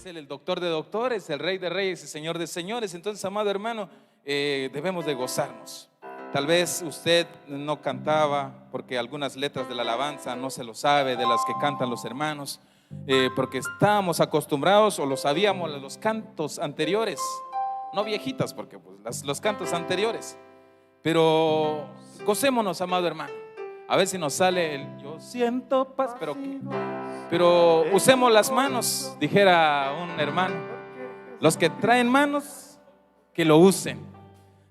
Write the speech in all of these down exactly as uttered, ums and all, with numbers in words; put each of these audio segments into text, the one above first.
Es el doctor de doctores, el rey de reyes y señor de señores. Entonces, amado hermano, eh, debemos de gozarnos. Tal vez usted no cantaba porque algunas letras de la alabanza no se lo sabe, de las que cantan los hermanos, eh, porque estábamos acostumbrados o lo sabíamos a los cantos anteriores, no viejitas, porque pues, las- los cantos anteriores. Pero gocémonos, amado hermano. A ver si nos sale el "yo siento paz", pero, pero usemos las manos, dijera un hermano. Los que traen manos, que lo usen.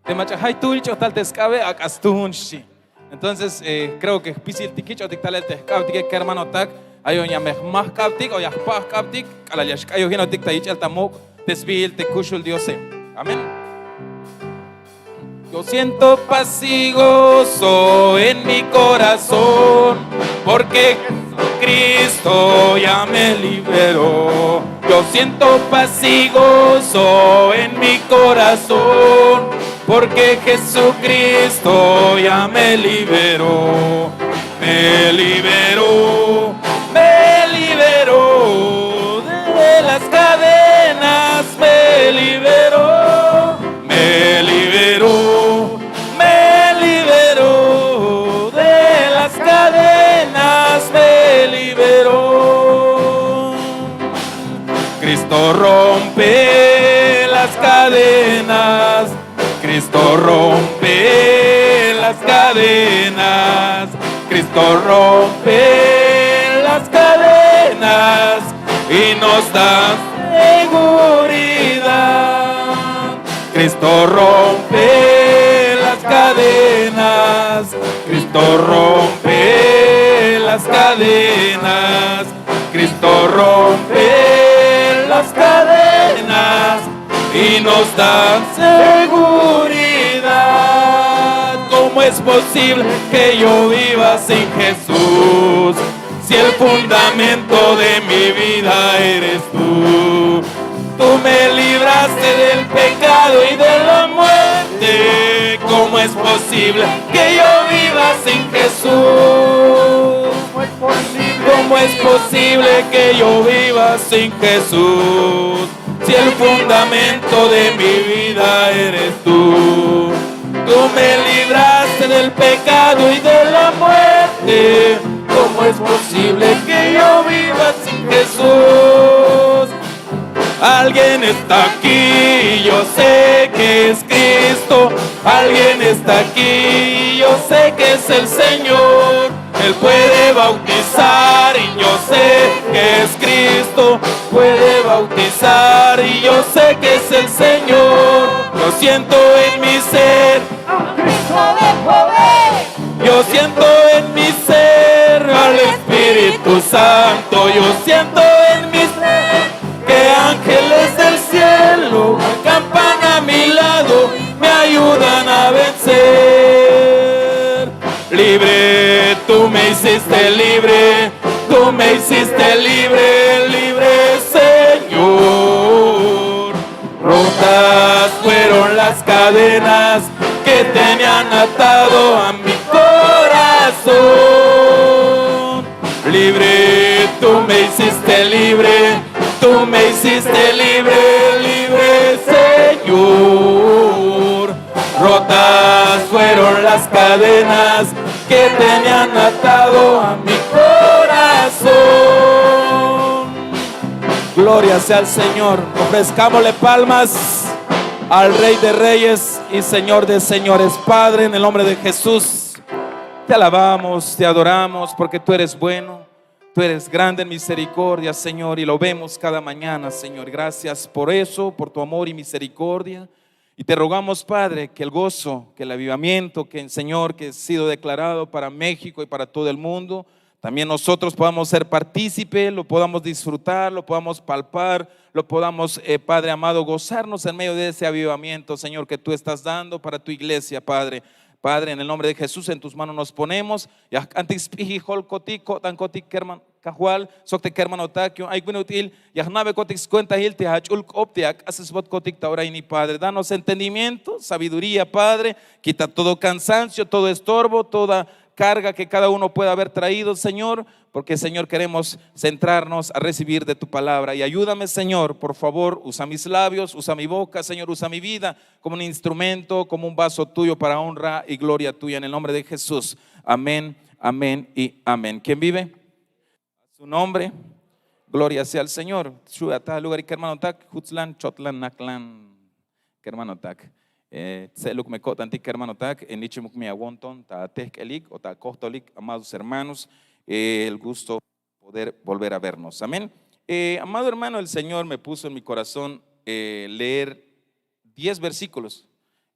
Te mach'a jay tuhl ch'o tal te sk'abe, ak'a stuhun xchi. Entonces, eh, creo que jpisil tik kich'otik talel te jk'abtike kermanotak, ayon ya me jmaj jk'abtik o ya jpa jk'abtik, k'alal ya xk'ayojinotik ta yich'el ta muk' te sbiil te kuxul Diose. Amén. Yo siento paz y gozo en mi corazón, porque Jesucristo ya me liberó. Yo siento paz y gozo en mi corazón, porque Jesucristo ya me liberó. Me liberó, me liberó de las cadenas, me liberó, me liberó, me liberó de las cadenas, me liberó. Cristo rompe las cadenas, Cristo rompe las cadenas, Cristo rompe las cadenas y nos da seguridad. Cristo rompe las cadenas, Cristo rompe las cadenas, Cristo rompe las cadenas y nos da seguridad. ¿Cómo es posible que yo viva sin Jesús? Si el fundamento de mi vida eres tú. Tú me libraste del pecado y de la muerte. ¿Cómo es posible que yo viva sin Jesús? ¿Cómo es posible que yo viva sin Jesús? Si el fundamento de mi vida eres tú. Tú me libraste del pecado y de la muerte. ¿Cómo es posible que yo viva sin Jesús? Alguien está aquí, yo sé que es Cristo. Alguien está aquí, yo sé que es el Señor. Él puede bautizar y yo sé que es Cristo. Puede bautizar y yo sé que es el Señor. Lo siento en mi ser. Cristo de poder. Yo siento en mi ser al Espíritu Santo. Yo siento en mi ser que ángeles del cielo acampan a mi lado, me ayudan a vencer. Libre, tú me hiciste libre, tú me hiciste libre, libre, Señor. Rotas fueron las cadenas que tenían atado a mi corazón. Libre, tú me hiciste libre, tú me hiciste libre, libre, Señor. Rotas fueron las cadenas que tenían atado a mi corazón. Gloria sea al Señor. Ofrezcámosle palmas al Rey de Reyes y Señor de Señores. Padre, en el nombre de Jesús, te alabamos, te adoramos, porque tú eres bueno, tú eres grande en misericordia, Señor, y lo vemos cada mañana, Señor. Gracias por eso, por tu amor y misericordia. Y te rogamos, Padre, que el gozo, que el avivamiento, que, Señor, que ha sido declarado para México y para todo el mundo, también nosotros podamos ser partícipe, lo podamos disfrutar, lo podamos palpar, lo podamos, eh, Padre amado, gozarnos en medio de ese avivamiento, Señor, que tú estás dando para tu iglesia, Padre. Padre, en el nombre de Jesús, en tus manos nos ponemos. Ya jk'antik sp'ijil ko'tankotik, kerman Kajwal, sok te kermanotak yu'un ay bin ut'il ya jna'bekotik skuentahil te jach'ul k'op te ak'asesbotkotik ta ora ini, Padre. Danos entendimiento, sabiduría, Padre. Quita todo cansancio, todo estorbo, toda, carga que cada uno pueda haber traído, Señor, porque, Señor, queremos centrarnos a recibir de tu palabra. Y ayúdame, Señor, por favor, usa mis labios, usa mi boca, Señor, usa mi vida como un instrumento, como un vaso tuyo para honra y gloria tuya, en el nombre de Jesús. Amén, amén y amén. ¿Quién vive? A su nombre. Gloria sea al Señor. Shu ata lugar, kermanotak, jutzlan, chotlan, naklan, kermanotak. Eh, tse'luk me ko'tantik, kermanotak, en ichimuk me awonton ta tehk'elik o ta kojtolik, amados hermanos, eh, el gusto poder volver a vernos. Amén. Eh, amado hermano, el Señor me puso en mi corazón, eh, leer diez versículos.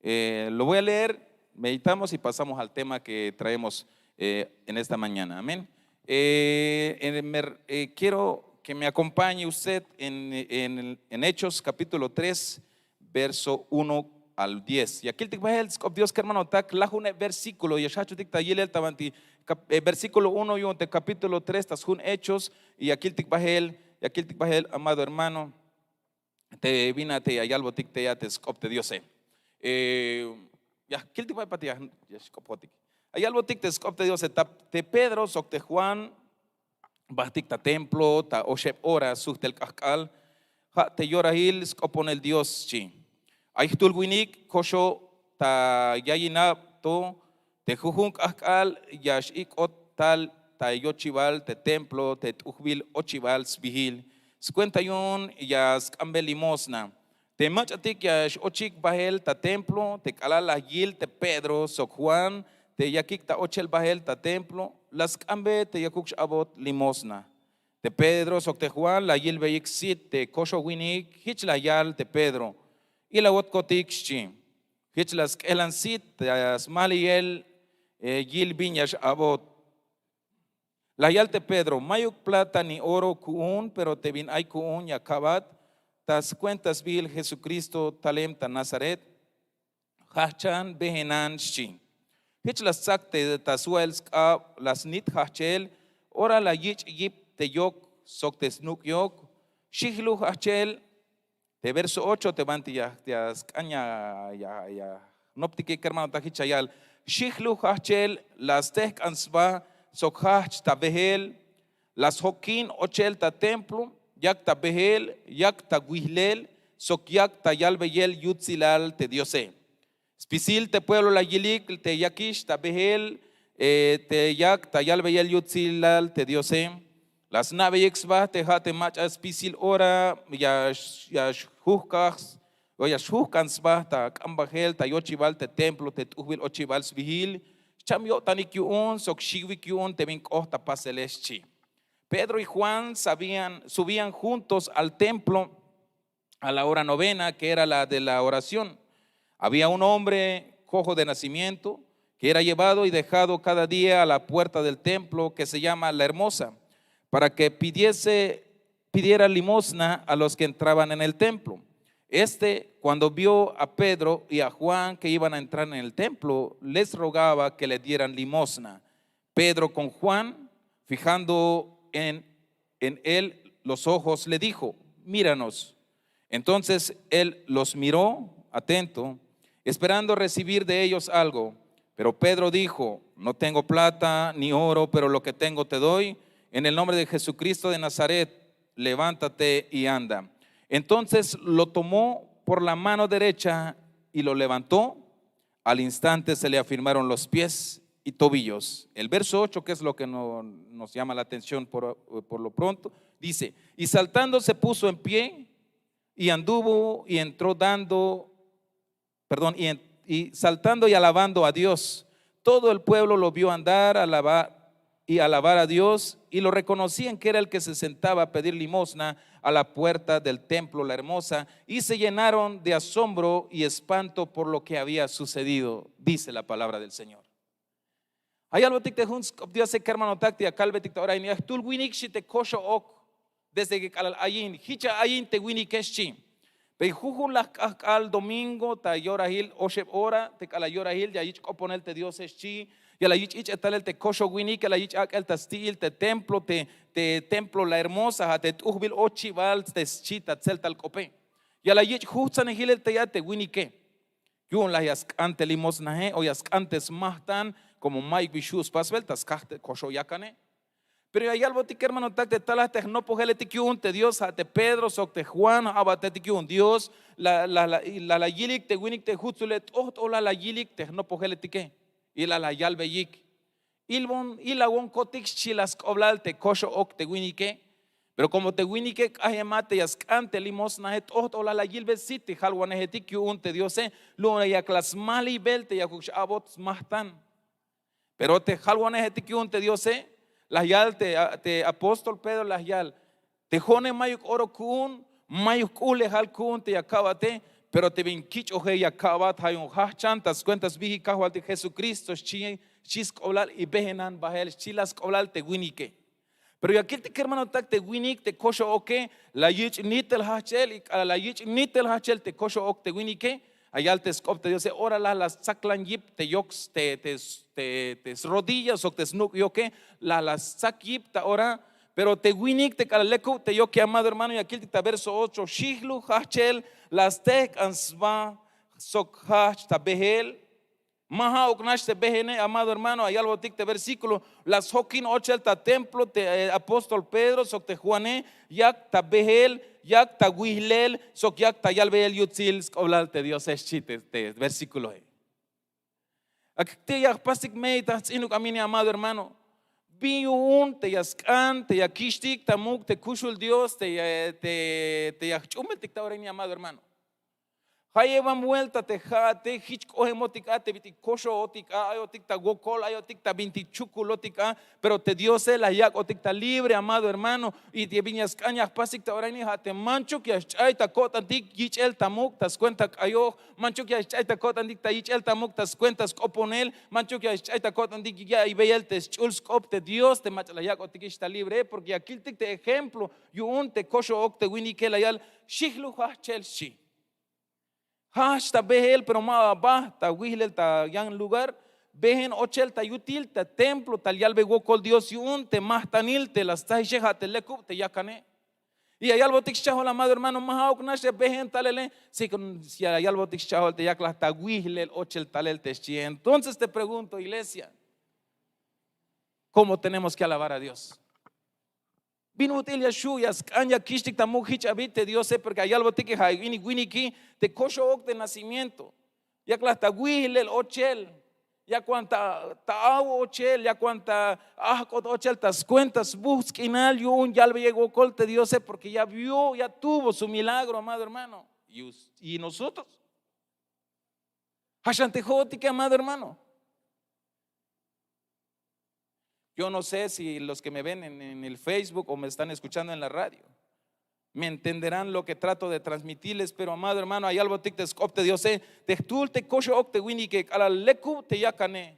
Eh, lo voy a leer, meditamos y pasamos al tema que traemos, eh, en esta mañana. Amén. Eh, en- me- eh, quiero que me acompañe usted en, en- en Hechos capítulo tres, verso uno al diez. Ya kiltik bahel sk'op Dios, kermanotak, lajuneb versículo, ya xjajch'utik ta yilel ta banti, cap- eh, versículo uno yu'un te capítulo tres ta sjun Hechos, y ya kiltik bahel, ya kiltik bahel, amado hermano, te bin a te ya yalbotik te ya te sk'op te Diose. Eh, ya kiltik bahel pat ya, ya xk'opjotik. Ya yalbotik te sk'op te Diose, ta, te Pedro sok te Juan, bajtik ta templo ta oxeb ora sujtel k'ajk'al, ja' te yorahil sk'oponel Dios, xchi. Ay jtul winik koxo ta yayinab to, te jujun k'ajk'al ya x'ik'ot tal ta yochibal te templo te t'ujbil ochibal sbihil, skuenta yu'un ya sk'ambe limosna. Te mach'atik ya x-ochik bahel ta templo, te k'alal la yil te Pedro sok Juan te yakik ta ochel bahel ta templo, la sk'ambe te yakuk x-a'bot limosna. Te Pedro sok te Juan la yilbeyik sit te koxo winik, jich la yal te Pedro: Ilawotkotik, xchi. Jich la sk'ejlan sit ta smahliyel, eh, yil bin ya x-a'bot. La yal te Pedro: Mayuk plata ni oro ku'un, pero te bin ay ku'un ya ka'bat, ta skuenta sbihil Jesucristo talem ta Nazaret, jajchan behenan, xchi. Jich la stsak te ta swa'el sk'ab, la snit jajchel, ora la yich' yip te yok sok te snukyok, xijluj jajchel. Te verso ocho te banti ya, ya sk'an ya, ya, ya jnoptike, kermanotak, jich ya yal: Xijluj jajchel, la stejk'an sba sok jajch ta behel, la sjokin ochel ta templo, yak ta behel, yak ta wihlel, sok yak ta yalbeyel yutsilal te Diose. Spisil te pueblo la yilik te yakix ta behel, eh, te yak ta yalbeyel yutsilal te Diose. La sna'beyik sba te ja' te mach'a spisil ora ya, ya xjujkaj, o ya xjujk'an sba ta k'ambajel ta yochibal te templo te t'ujbil ochibal sbihil. Xcham yo'tanik yu'un sok xiwik yu'un te bin k'ot ta pasele, xchi. Pedro y Juan sabían, subían juntos al templo a la hora novena, que era la de la oración. Había un hombre cojo de nacimiento que era llevado y dejado cada día a la puerta del templo, que se llama La Hermosa, para que pidiese, pidiera limosna a los que entraban en el templo. Este, cuando vio a Pedro y a Juan que iban a entrar en el templo, les rogaba que le dieran limosna. Pedro con Juan, fijando en, en él los ojos, le dijo: Míranos. Entonces él los miró, atento, esperando recibir de ellos algo. Pero Pedro dijo: No tengo plata ni oro, pero lo que tengo te doy. En el nombre de Jesucristo de Nazaret, levántate y anda. Entonces lo tomó por la mano derecha y lo levantó. Al instante se le afirmaron los pies y tobillos. El verso ocho, que es lo que no- nos llama la atención por, por lo pronto, dice: Y saltando se puso en pie y anduvo y entró dando, perdón, y, en- y saltando y alabando a Dios. Todo el pueblo lo vio andar, alabar y alabar a Dios, y lo reconocían que era el que se sentaba a pedir limosna a la puerta del templo La Hermosa, y se llenaron de asombro y espanto por lo que había sucedido, dice la palabra del Señor. Ay albotik te jun sk'op Diose, kermanotak, te ya kalbetik ta ora ini, ay jtul winik, xchi, te koxo ok, desde que k'alal ayin, jich ayin te winike, xchi. Pero jujun laj k'ajk'al domingo ta yorahil oxeb ora, te k'alal yorahil ya yich' k'oponel te Diose, xchi, ya la yich' ich'el talel te koxo winik, ya la yich' ak'el ta sti'il te templo, te, te templo La Hermosa, ja' te t'ujbil ochibal te schi ta tseltal k'ope. Ya la yich' jujtsanejilel te ya te winike. Yu'un la ya sk'an te limosnae o ya sk'an te smajtan, Komo mayuk bi xju' spasbel ta skaj te koxo' yakane. Pero ya yalbotik kermanotak te talaj te jnopojeletik yu'un te dios ja' te pedro sok te juan ja' abatetik yu'un dios. La la yilik te winik te jutzule t'ojt'ojlaj la yilik te jnopojeletike. Y la la yalbeyik, ilawonkotik xchi la sk'oblal te koxo'ok te winike. Pero komo te winike k'ajemat te ya sk'an te limosnae t'ojt'ojlaj la yilbe sit te jalwanejetik yu'un te diose. Lu'une yak la smaliybel te yakuk x'a'bot smajtan. Pero te jalwanejetik yu'un te diose, la yal te apóstol pedro la yal, te jo'one mayuk orok ku'un, mayuk k'uhlejal ku'un te ya ka'bate. Pero te bin kich'oje ya ka'bat ja' yu'un jajchan ta skuenta sbijil kajwaltik jesukristo xchi sk'oblal y bejenan bahel xchi la sk'oblal te winike. Pero ya kiltik kermanotak te winik te koxo'oke la yich' nitel jajch'el y k'alal la yich' nitel jajch'el te koxo'ok te winike, ya yal te sk'op te diose ora la la stsaklan yip te yoks te srodilla sok te snuk' yoke. La la stsak yip ta ora. Pero te winik te k'alal lekub te yoke amado hermano ya kiltik ta verso ocho xijluj jajch'el, la stejk'an sba sok jajch' ta behel. Ma ja'uk nax te behene amado hermano ya yalbotik te versíkulo, la sjokin ochel ta templo te apóstol pedro sok te juane, yak ta behel, yak ta wijlel sok yak ta yalbeyel yutsil sk'oblal te diose xchi te versíkuloe. Ak'tik ya jpastik mey ta jts'inuk a mine amado hermano, bin yu'un te ya sk'an te ya kixtik ta muk' te kuxul dios te ya jch'uunbeltik ta ora ini amado hermano. Jayeban buelta te ja'ate jich k'ojemotik a te bit'il koxo'otik a ayotik ta wokol ayotik ta bintik chukulotik a. Pero te diose la yak'otik ta libre amado hermano. Y te bin ya sk'an ya jpastik ta ora ini ja' te manchuk ya sch'ay ta ko'tantik yich'el ta muk' ta skuenta k'ayoj, manchuk ya sch'ay ta ko'tantik ta yich'el ta muk' ta skuenta sk'oponel, manchuk ya sch'ay ta ko'tantik ya'iybeyel te sch'ul sk'op te dios te mach'a la yak'otikix ta libre porke ya kiltik te ejemplo yu'un te koxo'ok te winike la yal, xijluj jajch'el xchi. Jajch' ta behel pero ma ba baht ta wijlel ta yan lugar. Behen ochel ta yutil ta templo tal yalbey wokol dios yu'un te majtanil te la stsajixe ja' te lekub te yakane. Y ya yalbotik schajol amado hermano ma ja'uk nax ya behen talele, si ya yalbotik schajol te yaklaj ta wijlel ochel talel te xchie entonces te pregunto iglesia, kómo tenemos ke alabar a dios? Bin ut'il ya xju' ya sk'an ya kixtik ta muk' jich abi te diose porke ya yalbotike ja' inik winiki te koxo'ok te nacimiento, yaklaj ta wijlel ochel, yakwan ta aw ochel yakwan ta ajk'ot ochel ta skuenta sbuhtz' k'inal yu'un yalbeyel wokol te diose porke ya vio ya tuvo su milagro amado hermano. Y nosotros, ja' xan te jo'otike amado hermano. Yo no sé si los ke me ven en el facebook o me están eskuchando en la radio, me entenderán lo ke trato de transmitirles pero amado hermano ay albotik te sk'op te diose, te jtuhl te koxo'ok te winike k'alal lekub te yakane.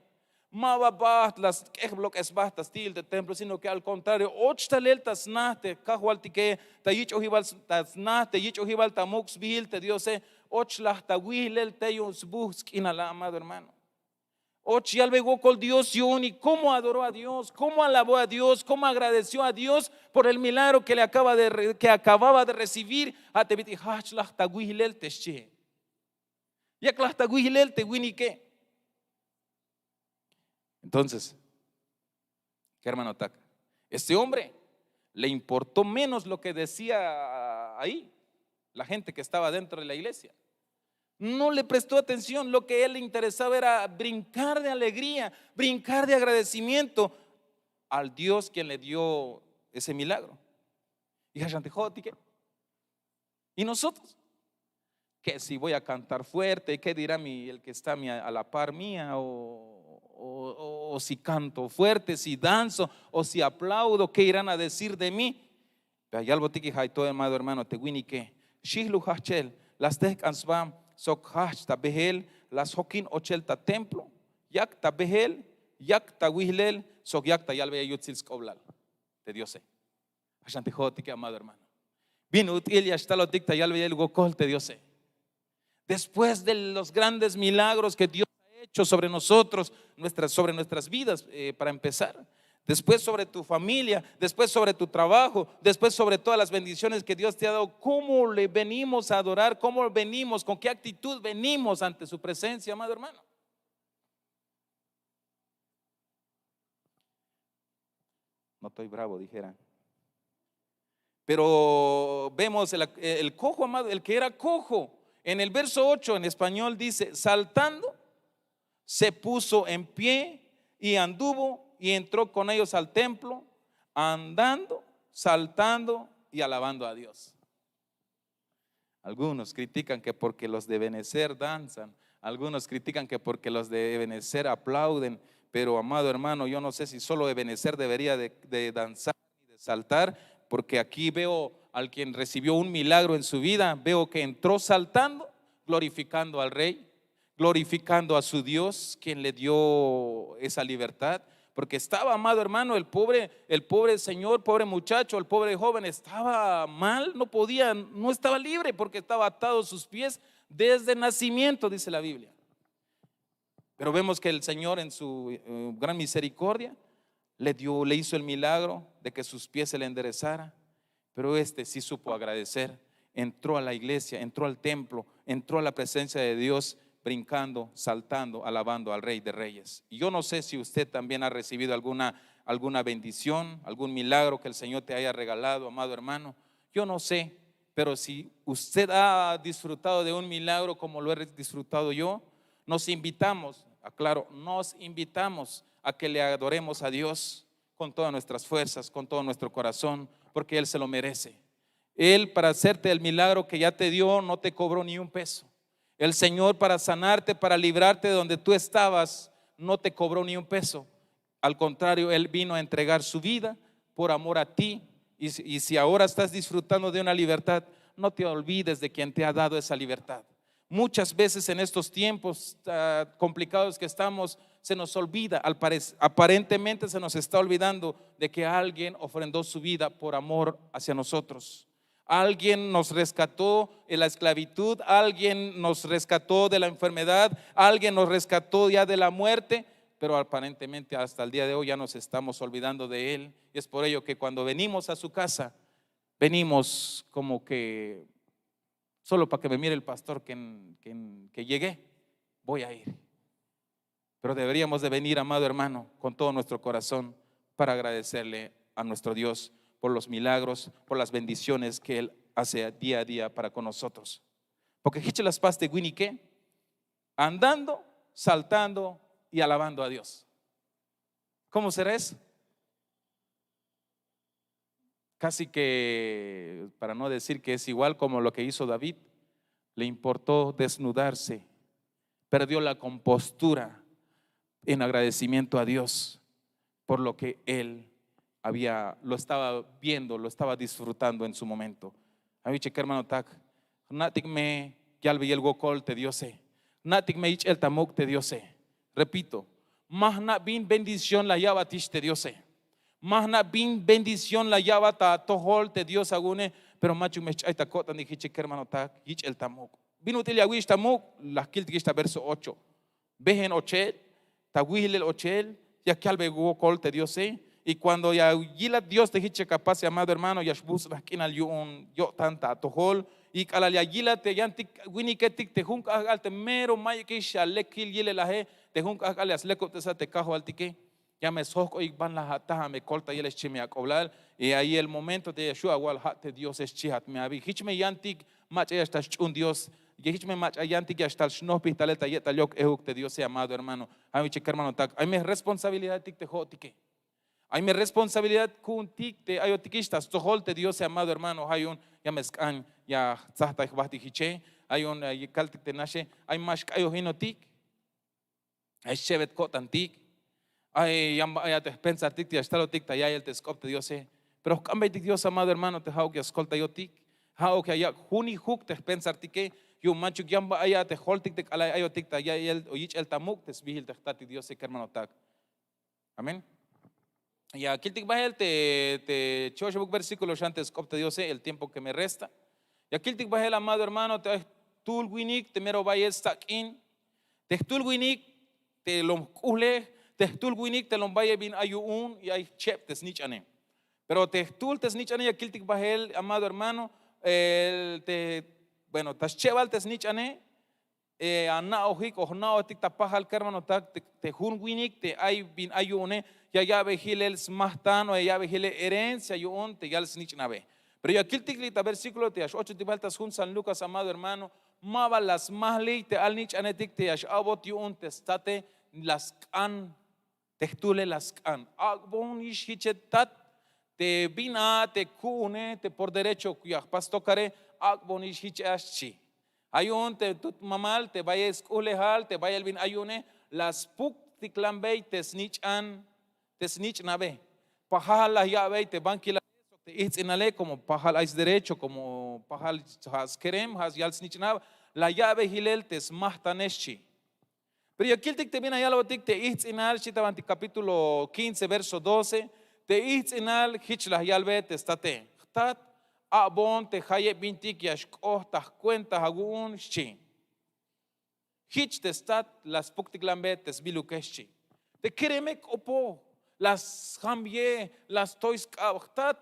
Ma ba baht la sk'ejblok'esbaj ta sti'il te templo sino ke al kontrario och talel ta sna te kajwaltike, ta yich'ojibal ta sna te yich'ojibal ta muk' sbihil te diose. Och laj ta wihlel tey yu'un sbuhtz' k'inal a amado hermano. Och yalbey wokol dios yu'un y kómo adoró a dios kómo alabó a dios kómo agradeció a dios, por el milagro ke le akababa de recibir. Ja' te bit'il jajch' laj ta wihlel te xchihe, yak laj ta wihlel te winike. Entonces, kermanotak, este hombre le importó menos lo ke decía ahí la gente ke estaba dentro de la iglesia. No le prestó atención lo ke él le interesaba era brincar de alegría, brincar de agradecimiento al dios kien le dio ese milagro. Y ja' xan te jo'otike. Y nosotros, ke si voy a kantar fuerte ke dirá mi el ke está a la par mía o si kanto fuerte si danzo o si aplaudo ke irán a decir de mí? Pero yalbotik y ja'ito amado hermano te winike, xijlu jajch'el, la stejk'an sba sok jajch' ta behel, la sjokin ochel ta templo, yak ta behel, yak ta wihlel sok yak ta yalbeyel yutsil sk'oblal te diose. Ja' xan te jo'otike amado hermano, bin ut'il ya xtalotik ta yalbeyel wokol te diose. Después de los grandes milagros ke dios ha hecho sobre nosotros, sobre nuestras vidas, para empezar, después sobre tu familia, después sobre tu trabajo, después sobre todas las bendiciones ke dios te ha dado, kómo le venimos a adorar kómo venimos kon ke aktitud venimos ante su presencia amado hermano? No estoy bravo, dijera. Pero vemos el, el cojo, amado, el que era cojo. En el verso ocho en español dice: saltando, se puso en pie y anduvo y entró con ellos al templo, andando, saltando y alabando a Dios. Algunos critican que porque los de Ebenezer danzan, algunos critican que porque los de Ebenezer aplauden, pero, amado hermano, yo no sé si solo Ebenezer debería de, de danzar y de saltar, porque aquí veo al quien recibió un milagro en su vida, veo que entró saltando, glorificando al Rey, glorificando a su Dios, quien le dio esa libertad. Porque estaba, amado hermano, el pobre, el pobre señor, pobre muchacho, el pobre joven estaba mal, no podía, no estaba libre porque estaba atado sus pies desde nacimiento, dice la Biblia. Pero vemos que el Señor en su eh, gran misericordia le dio, le hizo el milagro de que sus pies se le enderezara. Pero este sí supo agradecer, entró a la iglesia, entró al templo, entró a la presencia de Dios, brincando, saltando, alabando al Rey de Reyes. Y yo no sé si usted también ha recibido alguna, alguna bendición, algún milagro que el Señor te haya regalado, amado hermano. Yo no sé, pero si usted ha disfrutado de un milagro como lo he disfrutado yo, nos invitamos, aclaro, nos invitamos a que le adoremos a Dios con todas nuestras fuerzas, con todo nuestro corazón, porque Él se lo merece. Él, para hacerte el milagro que ya te dio, no te cobró ni un peso. El Señor, para sanarte, para librarte de donde tú estabas, no te cobró ni un peso. Al contrario, Él vino a entregar su vida por amor a ti. Y, si- y si ahora estás disfrutando de una libertad, no te olvides de quien te ha dado esa libertad. Muchas veces en estos tiempos ah, complicados que estamos, se nos olvida, al parec- aparentemente se nos está olvidando de que alguien ofrendó su vida por amor hacia nosotros. Alguien nos rescató de la esclavitud, alguien nos rescató de la enfermedad, alguien nos rescató ya de la muerte, pero aparentemente hasta el día de hoy ya nos estamos olvidando de Él. Y es por ello que cuando venimos a su casa, venimos como que solo para que me mire el pastor que, que, que llegué, voy a ir. Pero deberíamos de venir, amado hermano, con todo nuestro corazón para agradecerle a nuestro Dios por los milagros, por las bendiciones que Él hace día a día para con nosotros. Porque hich la spas te winike, andando, saltando y alabando a Dios. ¿Cómo será eso? Casi que, para no decir que es igual como lo que hizo David, le importó desnudarse, perdió la compostura en agradecimiento a Dios por lo que él había, lo estaba viendo, lo estaba disfrutando en su momento. Awiche kermanotak, jna'tik me yalbeyel wokol te Diose, jna'tik me yich'el ta muk' te Diose. Repito, ma jna' bin bendición la ya'batix te Diose. Ma jna' bin bendición la ya'bat ta atojol te Dios awu'une, pero machuk me xch'ay ta ko'tantik jiche kermanotak, yich'el ta muk'. Bin ut'il ya awich' ta muk', la jkiltikix ta verso ocho. Bejen ochel, ta wihilel ochel, ya kalbe wokol te Diose. Y cuando ya yilat Dios te jiche, capaz, amado hermano, ya xbuts' la jk'inal yu'un yo'tan ta atojol. Y k'alal ya yilat te yantik winiketik te jun k'ajk'al te mero mayukix ya lek kil yilel aje, te jun k'ajk'al ya slekubtesat te kajwaltike, ya me sjojk'oyik ban la ataj a me koltayel xchi me ak'oblal. Y ahí el momento te ya xju' awal ja' te Diose xchihat me abi. Jich me yantik mach'a ya xtal xch'uun Dios, ya jich me mach'a yantik ya xtal xnojpij talel ta ye'tal yok ejuk te Diose, amado hermano. Ay me jich kermanotak, ay me responsabilidadtik te jo'tike. Ay me responsabilidad ku'untik te ayotikix ta stojol te Diose, amado hermano. Ja' yu'un ya me sk'an ya jtsajtay jbajtik jiche. Ja' yu'un ya kaltik te naxe, ay ma xk'ayojinotik, ay xchebet ko'tantik, ay yan ba ay a te jpensartik te ya xtalotik ta ya'iyel te sk'op te Diose. Pero jk'anbeytik Dios, amado hermano, te ja'uk ya skoltayotik, ja'uk ya yak' junijuk te jpensartike. Yu'un manchuk yan ba ay a te joltik te k'alal ayotik ta ya'iyel o yich'el ta muk' te sbijil te jtatik Diose, kermanotak. Amén. Ya kiltik bahel te, te choxebuk versículo xan te sk'op te Diose, el tiempo que me resta. Ya kiltik bahel, amado hermano, te ay jtul winik te mero bayel stak'in, te jtul winik te lom jk'uhlej, te jtul winik te lom bayel bin ay yu'un y ay jcheb te snich'ane. Pero te jtul te snich'ane ya kiltik bahel, amado hermano, el te, bueno, ta schebal te snich'ane, ana'ojik o jna'ojtik ta pajal kermanotak te jun winik te ay bin ay yu'une, ya ya'be jilel smajtan o ya ya'be jilel herencia yu'un te yal snich'nabe. Pero ya kiltik li' ta versíkulo te ya x'ochotik bahel ta sjun san lukas amado hermano, ma ba la smajliy te alnich'anetik te ya x'a'bot yu'un te state la sk'an te jtule la sk'an. Ak'bon ix jiche tat, te bin a te ku'une te por derecho ya jpas tokare, ak'bon ix jiche a xchi. Ay yu'un te tut mamal te bayel sk'uhlejal te bayel bin ay yu'une, la spuktiklanbey te snich'an te snich'nabe. Pajal la ya'bey te bankilale sok te ijtz'inale komo pajal ay sderecho komo pajal ja' skerem ja' yal snich'nab, la ya'bey jilel te smajtane xchi. Pero ya kiltik te bin la yalbotik te ijtz'inal xchi ta bantik kapítulo quince verso doce, te ijtz'inal jich la yalbe te state, jtat, a'bon te jayeb bintik ya xk'oht ta jkuenta awu'un xchi. Jich te stat la spuktiklanbe te sbiluke xchi. Te kereme k'opo, la sjamye, la stoy sk'ab, jtat,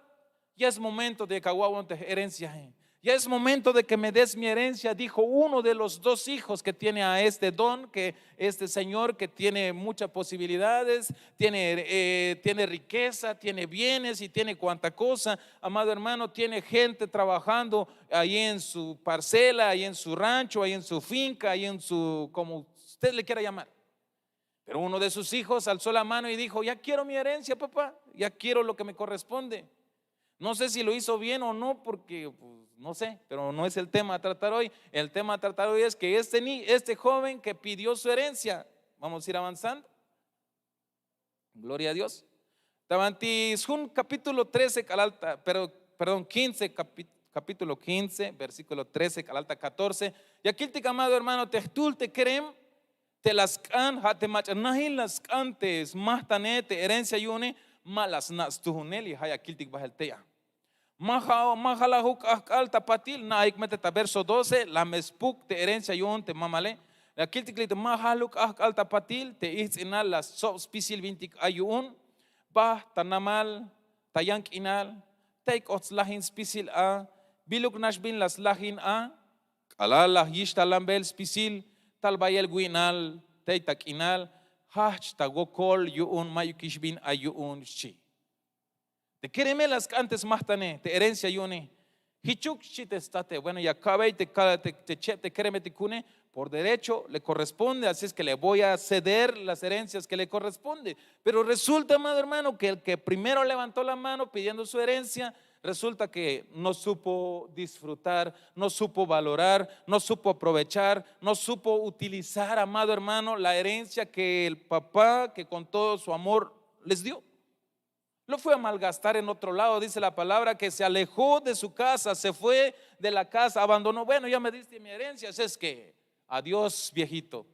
ya es momento de que awa'bon te herenciae. Ya es momento de que me des mi herencia, dijo uno de los dos hijos que tiene a este don, que este señor que tiene muchas posibilidades, tiene, eh, tiene riqueza, tiene bienes y tiene cuanta cosa. Amado hermano, tiene gente trabajando ahí en su parcela, ahí en su rancho, ahí en su finca, ahí en su, como usted le quiera llamar. Pero uno de sus hijos alzó la mano y dijo: "Ya quiero mi herencia, papá, ya quiero lo que me corresponde". No sé si lo hizo bien o no, porque, pues, no sé, pero no es el tema a tratar hoy. El tema a tratar hoy es que este, ni- este joven que pidió su herencia, vamos a ir avanzando. Gloria a Dios. Ta banti sjun capítulo trece k'alal ta, pero, perdón, quince, capi- capítulo quince, versículo trece k'alal ta catorce. Ya kiltik, amado hermano, te jtul te kerem te la sk'an, ja' te mach'a najil la sk'an te smajtane te herencia yu'une, ma la sna' stujunel. Y ja' ya kiltik bahel tey a. Ma ja- ma jalajuk k'ahk'al ta patil, na'ajik me te ta verso doce, la me spuk te herencia yu'un te mamale. La kiltik li' te ma jaluk k'ahk'al ta patil te ijtz'inal la stsob spisil bintik ay yu'un. Baht ta namal, ta yan k'inal, tey k'oht slajin spisil a, biluk nax bin la slajin a. K'alal la yixtalanbel spisil, tal bayel wi'nal tey ta k'inal, jajch ta wokol yu'un, mayukix bin ay yu'un xchi. Te kereme la sk'an te smajtane te herencia yu'une. Jichuk xchi te state, bueno, ya ka'bey te ka- te- te cheb te keremetik ku'une, por derecho le corresponde, así es que le voy a ceder las herencias que le corresponde. Pero resulta, amado hermano, que el que primero levantó la mano pidiendo su herencia, resulta que no supo disfrutar, no supo valorar, no supo aprovechar, no supo utilizar, amado hermano, la herencia que el papá, que con todo su amor les dio. Lo fue a malgastar en otro lado. Dice la palabra que se alejó de su casa, se fue de la casa, abandonó. Bueno, ya me diste mi herencia, así es que adiós, viejito.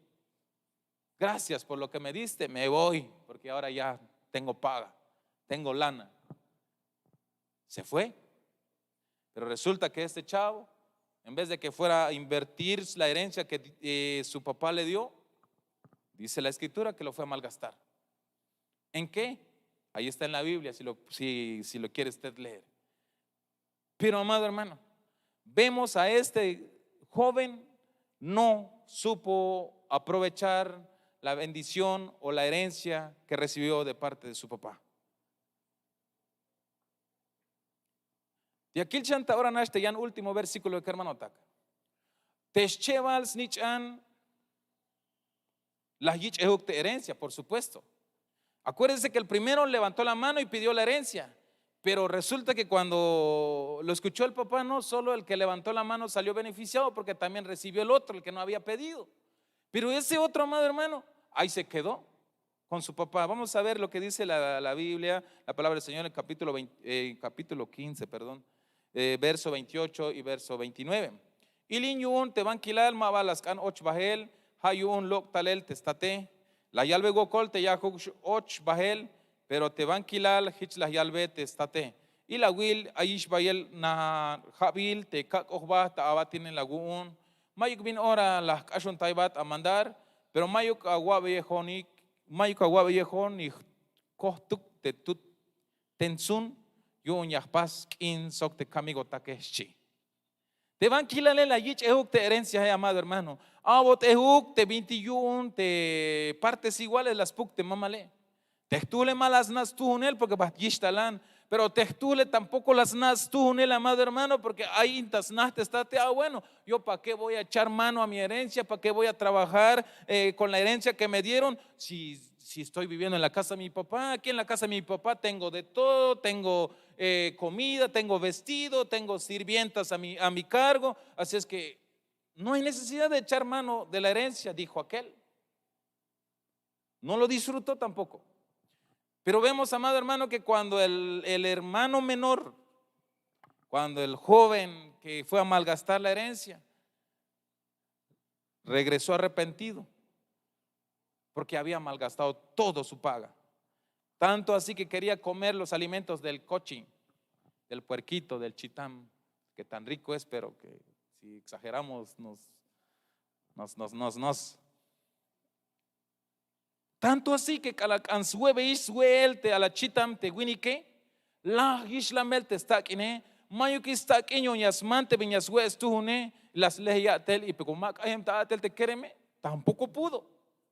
Gracias por lo que me diste, me voy, porque ahora ya tengo paga, tengo lana. Se fue. Pero resulta que este chavo, en vez de que fuera a invertir la herencia que, eh, su papá le dio, dice la escritura que lo fue a malgastar. ¿En qué? Ahí está en la Biblia, si lo, si, si lo quiere usted leer. Pero, amado hermano, vemos a este joven no supo aprovechar la bendición o la herencia que recibió de parte de su papá. Ya kilchan ta ora nax te yan último versíkulo kermanotak. Te schebal snich'an la yich'ejuk te herencia, por supuesto. Acuérdese que el primero levantó la mano y pidió la herencia, pero resulta que cuando lo escuchó el papá, no solo el que levantó la mano salió beneficiado, porque también recibió el otro, el que no había pedido. Pero ese otro, amado hermano, ahí se quedó con su papá. Vamos a ver lo que dice la, la Biblia, la palabra del Señor en capítulo veinte, eh, capítulo quince, perdón, eh, verso veintiocho y verso veintinueve. Ilin yu'un te bankilal ma ba la sk'an och bahel, ja' yu'un lok' talel te state. La yalbe wokol te yajuk och bahel, pero te bankilal jich la yalbe te state. Y la awil ayix bayel na ja'bil te kak'oj ba ta abatinel awu'un. Mayuk bin ora la jk'axuntaybat amandar, pero mayuk awa'beyejonik, mayuk awa'beyejon ni jkojtuk te tut tentsun yu'un ya jpas k'in sok te kamigotake xchi. Te bankilale la yich' ejuk te herenciae, amado hermano. A'bot ejuk te bintik yu'un te partes iguales la spuk te mamale. Te jtujle ma la sna' stujunel porque bajt yixtalan. Pero te jtujle tampoco la sna' stujunel, amado hermano, porque ay in ta sna te state. Ah, bueno, yo para qué voy a echar mano a mi herencia, para qué voy a trabajar eh, con la herencia que me dieron si, si estoy viviendo en la casa de mi papá? Aquí en la casa de mi papá tengo de todo, tengo eh, comida, tengo vestido, tengo sirvientas a mi, a mi cargo, así es que no hay necesidad de echar mano de la herencia, dijo aquel. No lo disfrutó tampoco. Pero vemos, amado hermano, que cuando el, el hermano menor, cuando el joven que fue a malgastar la herencia, regresó arrepentido, porque había malgastado todo su paga. Tanto así que quería comer los alimentos del cochi, del puerquito, del chitam, que tan rico es, pero que si exageramos nos, nos, nos, nos, nos. Tanto así que k'alal k'an swe'beyix swe'el te alachitam te winike, laj yixlamel te stak'ine, mayukix stak'in yu'un ya sman te bin ya swe' stujune, la sle ya'tel y como ma k'ajem ta a'tel te kereme, tampoco pudo,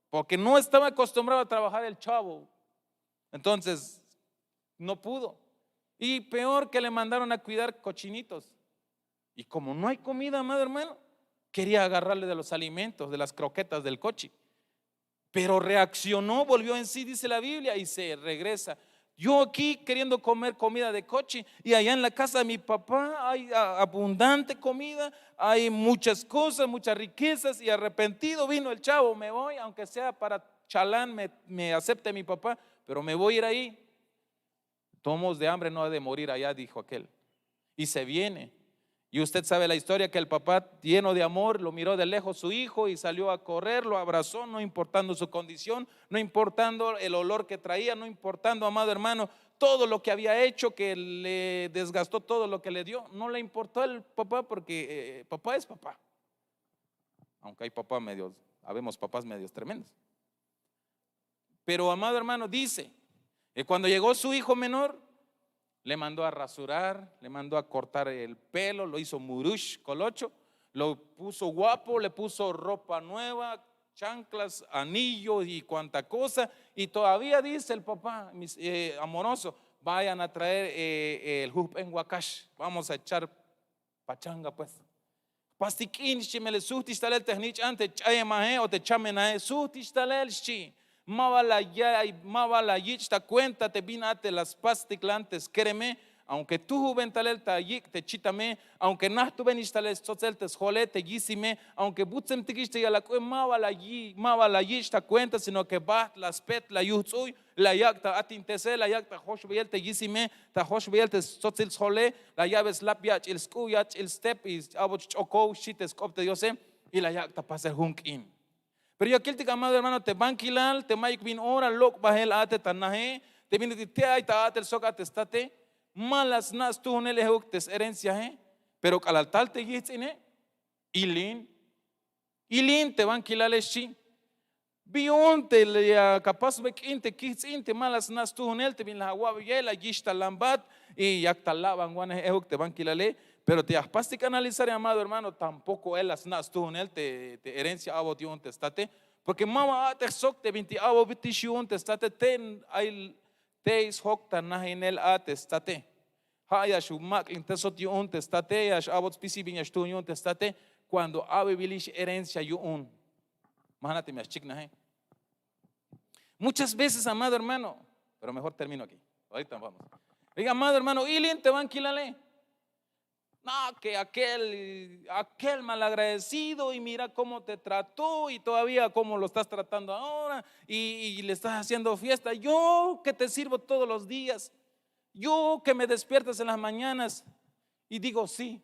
porque no estaba acostumbrado a trabajar el chavo. Entonces no pudo. Y peor que le mandaron a cuidar cochinitos. Y como no hay comida, amado hermano, quería agarrarle de los alimentos, de las croquetas del coche. Pero reaccionó, volvió en sí, dice la Biblia, y se regresa. Yo aquí queriendo comer comida de coche y allá en la casa de mi papá hay abundante comida, hay muchas cosas, muchas riquezas, y arrepentido vino el chavo: "Me voy, aunque sea para chalán, me, me acepte mi papá, pero me voy a ir ahí. Tomos de hambre no ha de morir allá", dijo aquel. Y se viene. Y usted sabe la historia, que el papá, lleno de amor, lo miró de lejos su hijo y salió a correr, lo abrazó, no importando su condición, no importando el olor que traía, no importando, amado hermano, todo lo que había hecho, que le desgastó todo lo que le dio. No le importó al papá porque eh, papá es papá. Aunque hay papás medios, habemos papás medios tremendos. Pero, amado hermano, dice que cuando llegó su hijo menor, le mandó a rasurar, le mandó a cortar el pelo, lo hizo murush, colocho, lo puso guapo, le puso ropa nueva, chanclas, anillos y cuanta cosa. Y todavía dice el papá, mis- eh, amoroso: "Vayan a traer eh, el jujp'en wakax, vamos a echar pachanga pues". Jpastik k'in, xchi, melel sujtix talel te jnich'an te ch'ayemaje o te chamenaje, sujtix talel, xchi. Ma ba la yich' ta cuenta te bin a te la spastik lan te skereme. Aunque tujuben talel ta yik' te chitame, aunque najtubenix talel stsotsel te sjole, te yisime, aunque butsemtikix te yalak'oje, ma ba la yich' ta cuenta, sino que bajt la spet, la yuj ts'uy, la yak' ta atintesel, la yak' ta joxbeyel te yisime, ta joxbeyel te stsotsil sjole, la ya'be slap yach'il sk'u', yach'il step, y a'bot sch'okow, xchi te sk'op te Diose, y la yak' ta pasel jun k'in. Pero ya kiltik, amado hermano, te bankilal te mayuk bin ora lok' bajel a te ta naje, te bin te ay ta a'tel sok a te state, ma la sna' stujunel ejuk te s-herenciae. Pero k'alal tal te yijts'ine, ilin, ilin te bankilale, xchi. Bi yu'un te ya kapasbe k'in te kijts'in te ma la sna' stujunel te bin la awa'be yael, la yixtalanbat, y yak ta labanwanej ejuk te bankilale. Pero te ya jpastik analizar, amado hermano, tampoco él la sna' stujunel te herencia a'bot yu'un te state, porque ma ba a'tej sok te bintik a'botix yu'un te state tey ay tey sjok ta najinel a te state. Ja' ya xmak'lin te sot yu'un te state, ya x-a'bot spisil bin ya xtuun yu'un te state, cuando a'bebilix herencia yu'un. Ma jna' teme ya xchiknaje. Muchas veces, amado hermano, pero mejor termino aquí. Ahorita vamos. Diga, amado hermano, ilin te bankilale. No, que aquel, aquel malagradecido, y mira cómo te trató y todavía cómo lo estás tratando ahora, y, y le estás haciendo fiesta. Yo que te sirvo todos los días, yo que me despiertas en las mañanas y digo sí,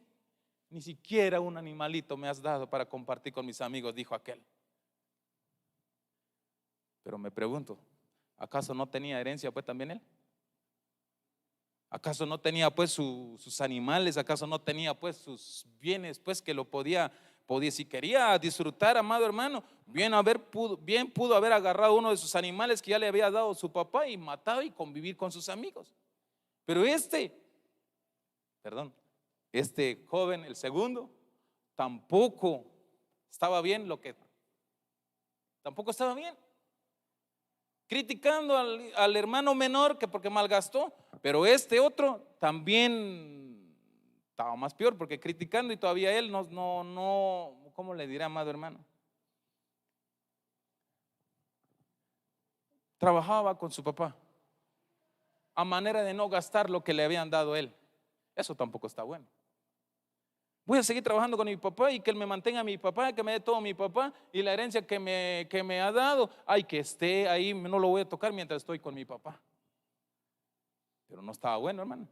ni siquiera un animalito me has dado para compartir con mis amigos, dijo aquel. Pero me pregunto, ¿acaso no tenía herencia pues también él? ¿Acaso no tenía pues su- sus animales? ¿Acaso no tenía pues sus bienes pues que lo podía, podía, si quería disfrutar, amado hermano, bien, haber pudo, bien pudo haber agarrado uno de sus animales que ya le había dado su papá y matado y convivir con sus amigos? Pero este, perdón, este joven, el segundo, Tampoco estaba bien lo que, tampoco estaba bien. Criticando al, al hermano menor que porque malgastó, pero este otro también estaba más peor, porque criticando y todavía él no, no, no, ¿cómo le diré, amado hermano? Trabajaba con su papá a manera de no gastar lo que le habían dado a él. Eso tampoco está bueno. Voy a seguir trabajando con mi papá y que él me mantenga mi papá, que me dé todo mi papá y la herencia que me, que me ha dado, ay, que esté ahí, no lo voy a tocar mientras estoy con mi papá. Pero no estaba bueno, hermano.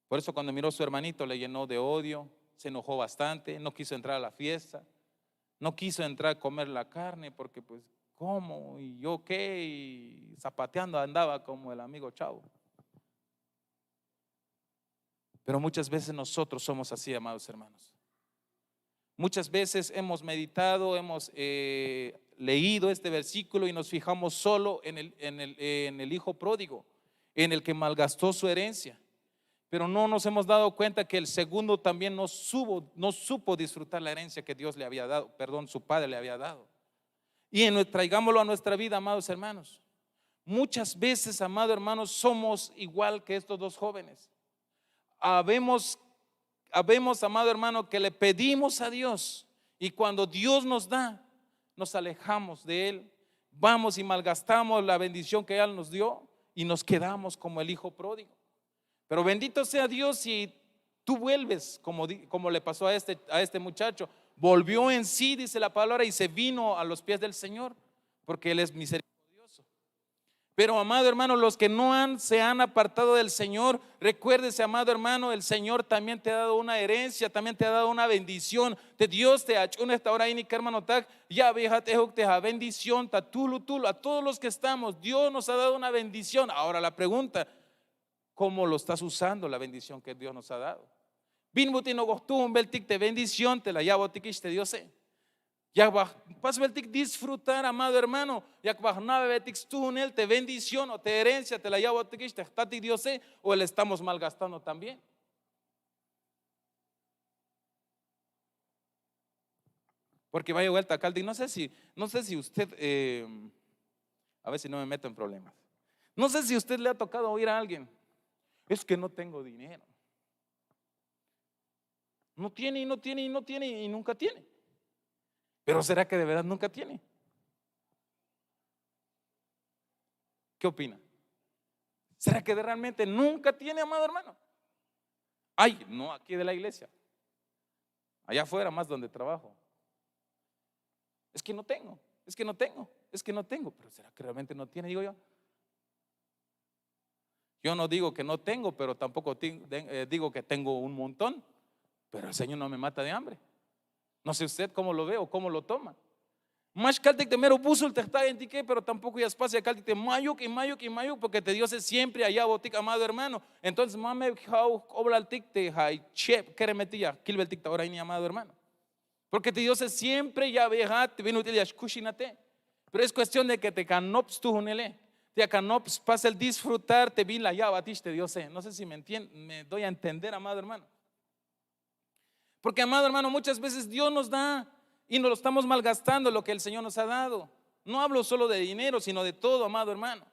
Por eso cuando miró a su hermanito le llenó de odio, se enojó bastante, no quiso entrar a la fiesta, no quiso entrar a comer la carne porque pues, ¿cómo? ¿Y yo qué? Y zapateando andaba como el amigo Chavo. Pero muchas veces nosotros somos así, amados hermanos. Muchas veces hemos meditado, hemos eh, leído este versículo y nos fijamos solo en el, en el- en el hijo pródigo, en el que malgastó su herencia. Pero no nos hemos dado cuenta que el segundo también no, subo- no supo disfrutar la herencia que Dios le había dado, perdón, su padre le había dado. Y en, traigámoslo a nuestra vida, amados hermanos. Muchas veces, amado hermano, somos igual que estos dos jóvenes. Habemos, habemos, amado hermano, que le pedimos a Dios y cuando Dios nos da, nos alejamos de Él, vamos y malgastamos la bendición que Él nos dio y nos quedamos como el hijo pródigo. Pero bendito sea Dios si tú vuelves, como, di- como le pasó a este, a este muchacho. Volvió en sí, dice la palabra, y se vino a los pies del Señor, porque Él es misericordioso. Pero, amado hermano, los que no han, se han apartado del Señor, recuérdese, amado hermano, el Señor también te ha dado una herencia, también te ha dado una bendición. Te Dios te ach'unej ta ora ini, hermano, tak, ya vieja te juk te ja bendición, ta tulu, tulu, a todos los que estamos, Dios nos ha dado una bendición. Ahora la pregunta, ¿cómo lo estás usando la bendición que Dios nos ha dado? Bin but'in ok'oj tuhunbeltik te bendición te la ya'botikix te Diose. Yak baj pasbeltik disfrutar, amado hermano, yak baj jna'bebetik stuhunel te bendición o te herencia te la ya'botikix te jtatik Diose, o le estamos malgastando también. Porque vaya vuelta a Caldi, no sé si, no sé si usted, eh, a ver si no me meto en problemas. No sé si usted le ha tocado oír a alguien, es que no tengo dinero. No tiene y no tiene y no tiene y nunca tiene. Pero ¿será que de verdad nunca tiene? ¿Qué opina? ¿Será que realmente nunca tiene, amado hermano? Ay, no aquí de la iglesia. Allá afuera, más donde trabajo. Es que no tengo, es que no tengo, es que no tengo. Pero ¿será que realmente no tiene? Digo yo. Yo no digo que no tengo, pero tampoco ti- de- eh, digo que tengo un montón. Pero el Señor no me mata de hambre. No sé usted cómo lo ve o cómo lo toma. Ma xkaltik te mero busul te jta'entike, pero tampoco ya spas ya kaltik te ma'yuk y ma'yuk y ma'yuk, porque te Diose siempre ya ya'botik, amado hermano. Entonces ma me ja'uk jk'oblaltik te ja' cheb keremetik ya kilbeltik ta ora ini, amado hermano. Porque te Diose siempre ya'beyejat te bin ut'il ya xkuxinate. Pero es cuestión de que te kanop stuhunele, te ya kanop spasel disfrutar te bin la ya'batix te Diose. No sé si me entiende, me doy a entender, amado hermano. Porque, amado hermano, muchas veces Dios nos da y nos lo estamos malgastando lo que el Señor nos ha dado. No hablo solo de dinero, sino de todo, amado hermano.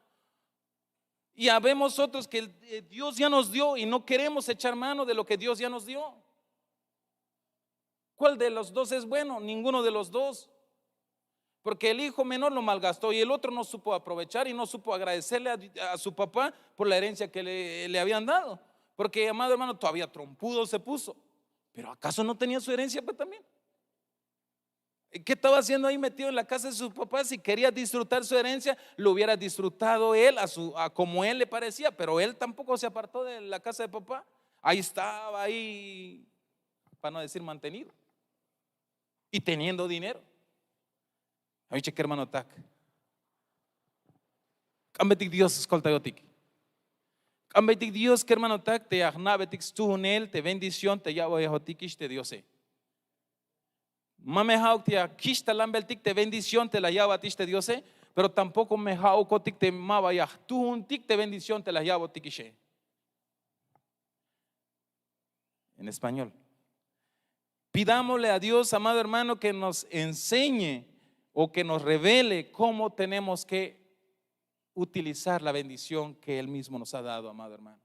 Y habemos otros que el- eh, Dios ya nos dio y no queremos echar mano de lo que Dios ya nos dio. ¿Cuál de los dos es bueno? Ninguno de los dos. Porque el hijo menor lo malgastó y el otro no supo aprovechar y no supo agradecerle a, a su papá por la herencia que le, le habían dado. Porque, amado hermano, todavía trompudo se puso. Pero ¿acaso no tenía su herencia, pues, también? ¿Qué estaba haciendo ahí metido en la casa de sus papás? Si quería disfrutar su herencia, lo hubiera disfrutado él a, su, a como él le parecía, pero él tampoco se apartó de la casa de papá. Ahí estaba, ahí, para no decir mantenido, y teniendo dinero. Awiche kermanotak, k'ambetik Dios skoltayotik. K'ambetik Dios kermanotak te ya jna'betik stuhunel te bendición te ya'bayajotikix te Diose. Ma me ja'uk te ya kixtalanbeltik te bendición te la ya'batix te Diose, pero tampoco me ja'ukotik te ma ba ya jtuhuntik te bendición te la ya'botikixe. En español, Pidámosle a Dios, amado hermano, que nos enseñe o que nos revele cómo tenemos que utilizar la bendición que Él mismo nos ha dado, amado hermano.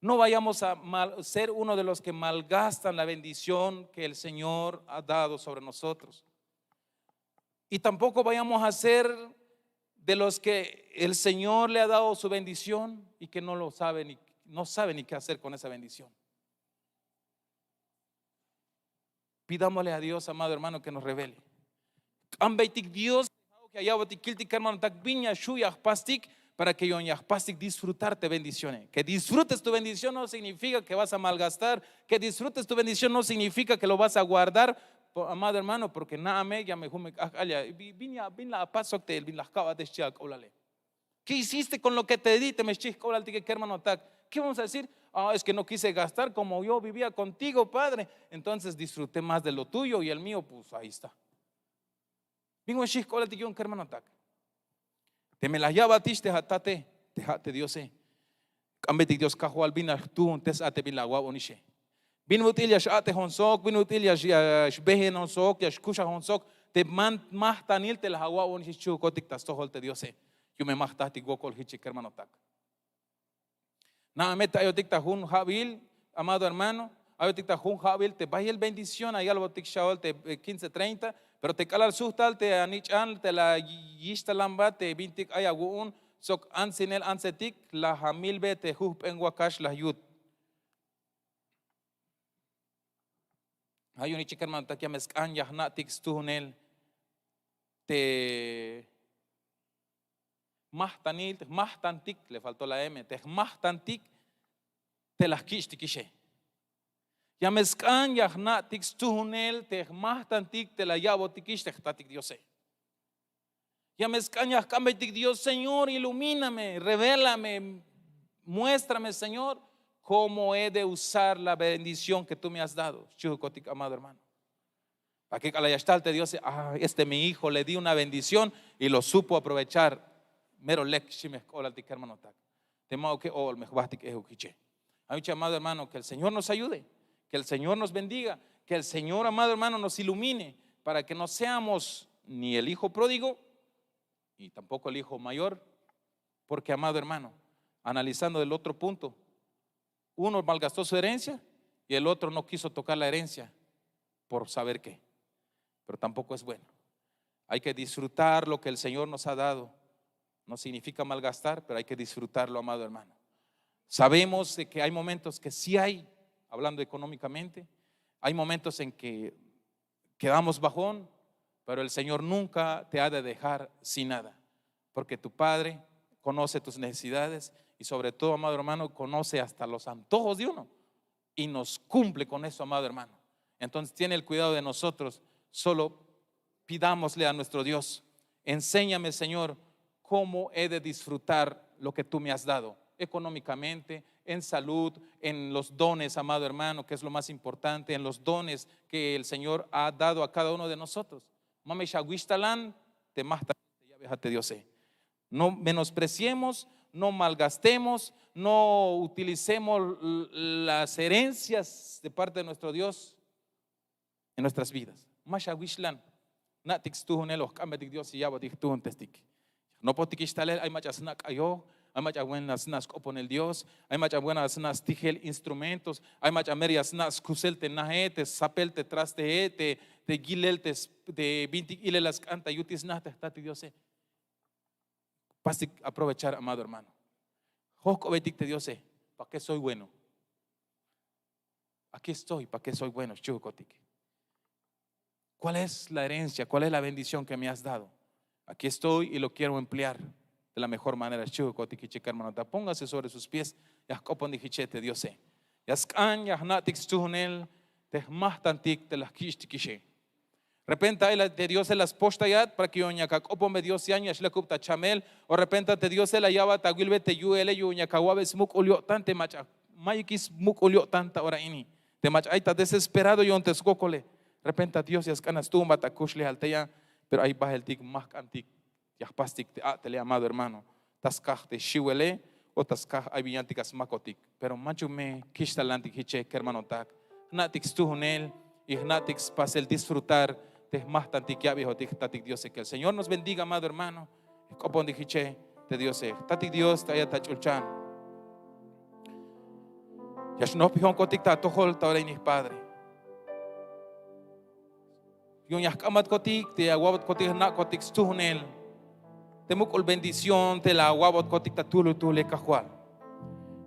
No vayamos a ser uno de los que malgastan la bendición que el Señor ha dado sobre nosotros. Y tampoco vayamos a ser de los que el Señor le ha dado su bendición y que no lo sabe ni, no sabe ni qué hacer con esa bendición. Pidámosle a Dios, amado hermano, que nos revele. K'ambeytik Dios ya ya'botik kiltik, kermanotak, bin ya xhu' ya jpastik para que yu'un ya jpastik disfrutar te bendiciones. Que disfrutes tu bendición no significa que vas a malgastar. Que disfrutes tu bendición no significa que lo vas a guardar. Amado hermano, porque na'ame ya me jun me k'ajk'al ya bin ya bin la apas sok te bin la jka'bat xchi ak'oblale. ¿Qué hiciste con lo que te di? Teme xchi jk'oblaltike, kermanotak. ¿Qué vamos a decir? Ah, es que no quise gastar, como yo vivía contigo, padre. Entonces disfruté más de lo tuyo y el mío, pues ahí está. Bin wan xchi jk'oblaltik yu'un, kermanotak. Teme la ya'batix te ja' tate, te ja' te Diose, k'ambeytik Dios Kajwal, bin la jtuuntes a te bin la awa'bonixe. Bin ut'il ya x'a'tejon sok, bin ut'il ya xbeenon sok, ya xkuxajon sok te majtanil te la awa'bonix xchi jkotik ta stojol te Diose. Yu'un me ma jtatik wokol jich, kermanotak. Na'ame te ayotik ta jun ja'bil, amado hermano, ayotik ta jun ja'bil te bayel bendición ayalbotik xaol te quince treinta. Pero te k'alal sujtal te anich'an te la yixtalanbat te bintik ay awu'un sok antsinel antsetik, la jamilbe te jujp'en wakax la yut. Ja' yu'un jich, kermanotak, ya me sk'an ya jna'tik stuunel te jmajtanil, te jmajtantik, le faltó la m, te jmajtantik te la jkich'tikixe. Ya me sk'an ya jna'tik stuunel te jmajtantik te la ya'botikix te jtatik Diose. Ya me sk'an ya jk'ambeytik Dios: Señor, ilumíname, revélame, muéstrame, Señor, cómo he de usar la bendición que tú me has dado. Xchi jkotik, amado hermano. Para que k'alal ya xtal te Diose: ah, este mi hijo le di una bendición y lo supo aprovechar. Mero lek, xchi me jk'oblaltik, kermanotak. Te ma'uke, o'ol me jbahtik ejuk jiche. Ay, amado hermano, que el Señor nos ayude, que el Señor nos bendiga, que el Señor, amado hermano, nos ilumine para que no seamos ni el hijo pródigo y tampoco el hijo mayor, porque, amado hermano, analizando del otro punto, uno malgastó su herencia y el otro no quiso tocar la herencia por saber qué. Pero tampoco es bueno. Hay que disfrutar lo que el Señor nos ha dado. No significa malgastar, pero hay que disfrutarlo, amado hermano. Sabemos de que hay momentos que sí hay, hablando económicamente, hay momentos en que quedamos bajón, pero el Señor nunca te ha de dejar sin nada, porque tu Padre conoce tus necesidades y sobre todo, amado hermano, conoce hasta los antojos de uno y nos cumple con eso, amado hermano. Entonces tiene el cuidado de nosotros. Solo pidámosle a nuestro Dios: enséñame, Señor, cómo he de disfrutar lo que tú me has dado, económicamente, en salud, en los dones, amado hermano, que es lo más importante, en los dones que el Señor ha dado a cada uno de nosotros. Ma me xawixtalan te majtanil te ya'bejat te Diose. No menospreciemos, no malgastemos, no utilicemos las herencias de parte de nuestro Dios en nuestras vidas. Ma xawixlan. Jna'tik stuunel o jk'ambeytik Dios ya ya'botik jtuuntestik. Jnopotikix talel: ay mach'a sna' k'ayoj, ay mach'a buen la sna' sk'oponel Dios, ay mach'a buen la sna' stijel instrumentos, ay mach'a mero ya sna' skusel te naje, te sapel te trastee, te yilel te bintik ilel la sk'an ta yutil sna te jtatik Diose. Pastik aprovechar, amado hermano. Jojk'obeytik te Diose: ¿para qué soy bueno? Aquí estoy, ¿para qué soy bueno? Xchi jkotik. ¿Cuál es la herencia? ¿Cuál es la bendición que me has dado? Aquí estoy y lo quiero emplear de la mejor manera. Xchi jkotik jiche, kermanotak. Póngase sobre sus pies. Ya jk'opontik jiche te Diose. Ya sk'an ya jna'tik stuunel te jmajtantik te la jkich'tikixe. Repenta ay te Diose la spoxtayat para que yu'un yak ak'oponbe Dios yan ya xlakub ta chamel. O repenta te Diose la ya'bat awilbe te yu'ele yu'un yak awa'be smuk'ul yo'tan te mach'a mayukix smuk'ul yo'tan ta ora ini, te mach'a ay ta desesperado yu'un te swokole. Repenta Dios ya sk'an ya stuunbat akuxlejal tey a. Pero ay baheltik majk'antik ya jpastik te a'tele, amado hermano, ta skaj te xiwele o ta skaj ay bin yantik a smakotik. Pero manchuk me kixtalantik jiche, kermanotak. Jna'tik stuunel y jna'tik spasel disfrutar te jmajtantik yabijotik jtatik Diose. Que el Señor nos bendiga, amado hermano. Jk'opontik jiche te Diose. Jtatik Dios te ayat ta ch'ulchan. Ya xnojpijonkotik ta atojol ta ora ini, Padre. Yu'un ya jk'ambatkotik te ya awa'botkotik jna'kotik stsuhunel te muk'ul bendición te la awa'botkotik ta tuhlutuhle, Kajwal.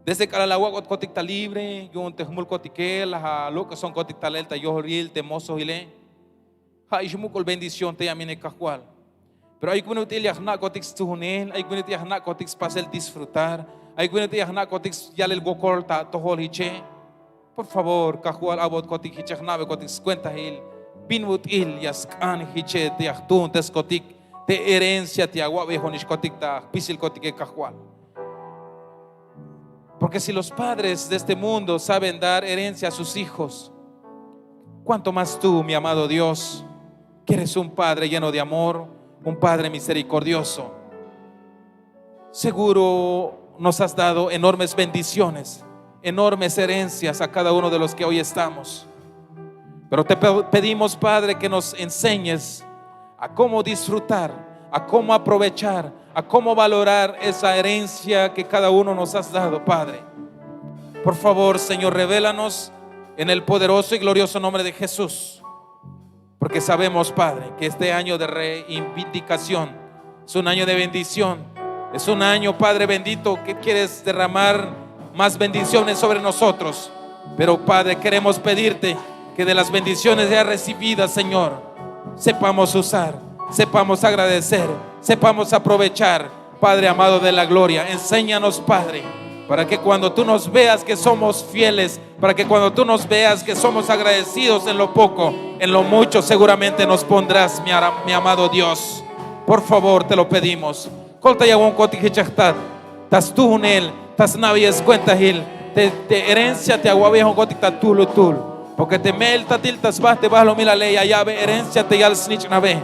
Desde k'alal la awa'botkotik ta libre yu'un te jmulkotike, la alok'esonkotik talel ta yojlil te mozohile. Ja'ix muk'ul bendición te ya mine, Kajwal. Pero ayuk bin ut'il ya jna'kotik stsuhunel, ayuk bin ut'il ya jna'kotik spasel disfrutar, ayuk bin ut'il ya jna'kotik yalel wokol ta atojol jiche. Por favor, Kajwal, a'botkotik jiche, jna'bekotik skuentahil bin ut'il ya sk'an jiche te ya jtuunteskotik te herencia te ya awa'bejonixkotik ta jpisilkotike, Kajwal. Porque si los padres de este mundo saben dar herencia a sus hijos, ¿cuánto más tú, mi amado Dios, que eres un Padre lleno de amor, un Padre misericordioso? Seguro nos has dado enormes bendiciones, enormes herencias a cada uno de los que hoy estamos. Pero te pe-, pedimos, Padre, que nos enseñes a cómo disfrutar, a cómo aprovechar, a cómo valorar esa herencia que cada uno nos has dado, Padre. Por favor, Señor, revélanos en el poderoso y glorioso nombre de Jesús. Porque sabemos, Padre, que este año de reivindicación es un año de bendición. Es un año, Padre bendito, que quieres derramar más bendiciones sobre nosotros. Pero, Padre, queremos pedirte que de las bendiciones ya recibidas, Señor, sepamos usar, sepamos agradecer, sepamos aprovechar. Padre amado de la gloria, enséñanos, Padre, para que cuando tú nos veas que somos fieles, para que cuando tú nos veas que somos agradecidos en lo poco, en lo mucho seguramente nos pondrás, mi ara-, mi amado Dios. Por favor, te lo pedimos. Koltayawonkotik jich ajtat ta stuhunel, ta sna'beyel skuentahil te, te herencia te awa'bejonkotik ta tuhlutuhl. Porque te me'el tatil ta sba te balumilale ya ya'be herencia te yal snich'nabe.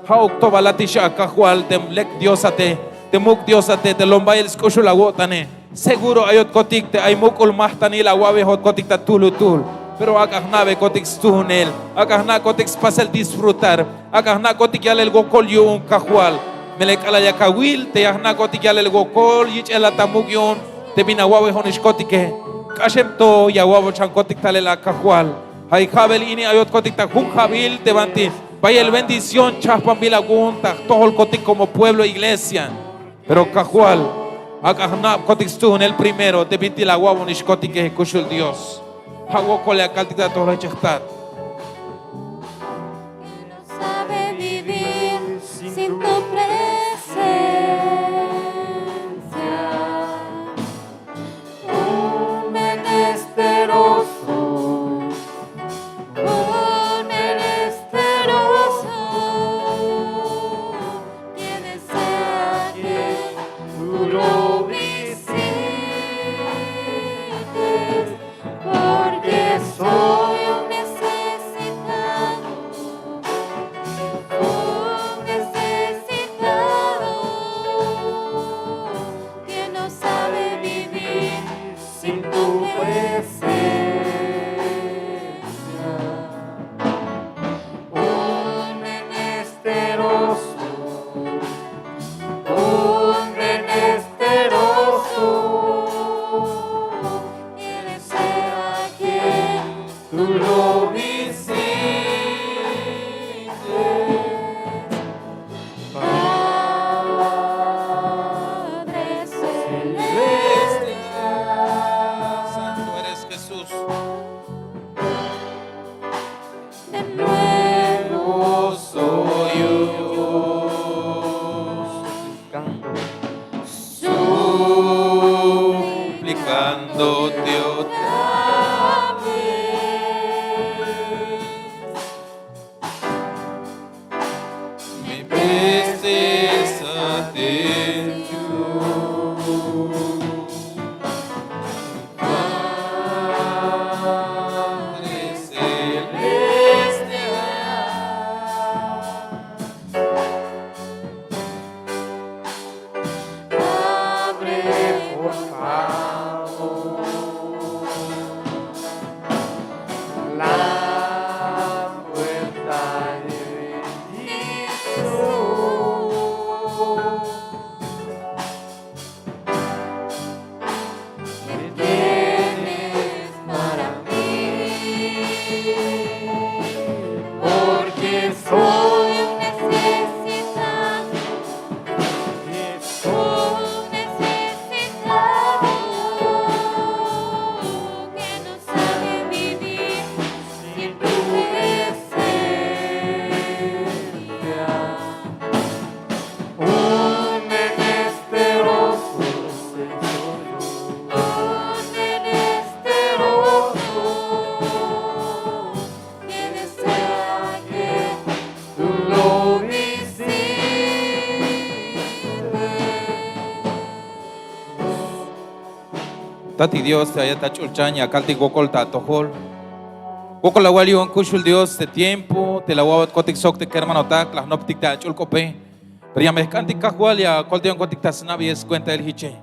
Ja'uk to bal a ti xa, Kajwal, te lek Diosate, te muk' Diosate, te lom bayel sk'uxul awo'tane. Seguro ayotkotik te ay muk'ul majtanil awa'bejotkotik ta tuhlutuhl. Pero ak'a jna'bekotik stuhunel, ak'a jna'kotik spasel disfrutar, ak'a jna'kotik yalel wokol yu'un, Kajwal. Melel k'alal yak awil te ya jna'kotik yalel wokol yich'el a ta muk' yu'un te bin awa'bejonixkotike, k'axem to ya awa'boch'ankotik talel a, Kajwal. Ja' i ja'bel ini ayotkotik ta jun ja'bil te banti bayel bendición chajpanbil awu'un ta jtojolkotik como pueblo, iglesia. Pero, Kajwal, ak'a jna'kotik stuhunel primero te bit'il awa'bonixkotike, jkuxul Dios. Ja' wokol ya kaltik ta atojol jich ajtat. Que no sabe vivir sin tu presencia. Un menesteroso, un menesteroso que desea que tú lo visites, porque soy un Tatik Dios, te ayat ta ch'ulchan ya kaltik wokol ta atojol. Wokol awal yu'un kuxul Dios te tiempo te la awa'botkotik sok te kermanotak la jnoptik te ach'ul k'ope. Pero ya me jk'antik Kajwal, ya akoltayonkotik ta snabeyel skuentail jiche.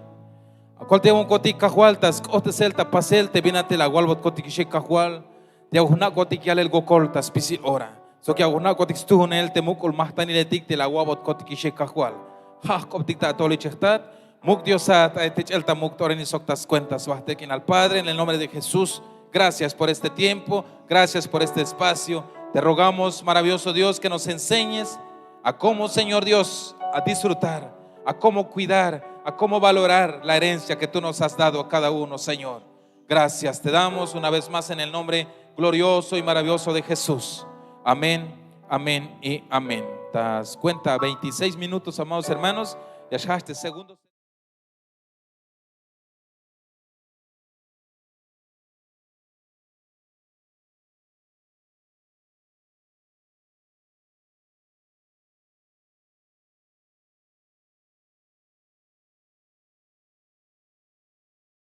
Akoltayonkotik Kajwal ta sk'ohtesel ta pasel te bin a te la awalbotkotikixik Kajwal. Te ya jna'kotik yalel wokol ta spisil ora sok ya jna'kotik stujunel te muk'ul majtaniletik te la awa'botkotikixik Kajwal. Ja' jk'optik ta atojol ichej jtat. Muk' Diosat ay te ch'el ta muk' t'orenil sok ta skuenta sba jtek'inal. Padre, en el nombre de Jesús, gracias por este tiempo, gracias por este espacio. Te rogamos, maravilloso Dios, que nos enseñes a cómo, Señor Dios, a disfrutar, a cómo cuidar, a cómo valorar la herencia que tú nos has dado a cada uno, Señor. Gracias te damos una vez más en el nombre glorioso y maravilloso de Jesús. Amén, amén y amén. Ta skuenta, veintiséis minutos, amados hermanos. Ya xjajch te segundos.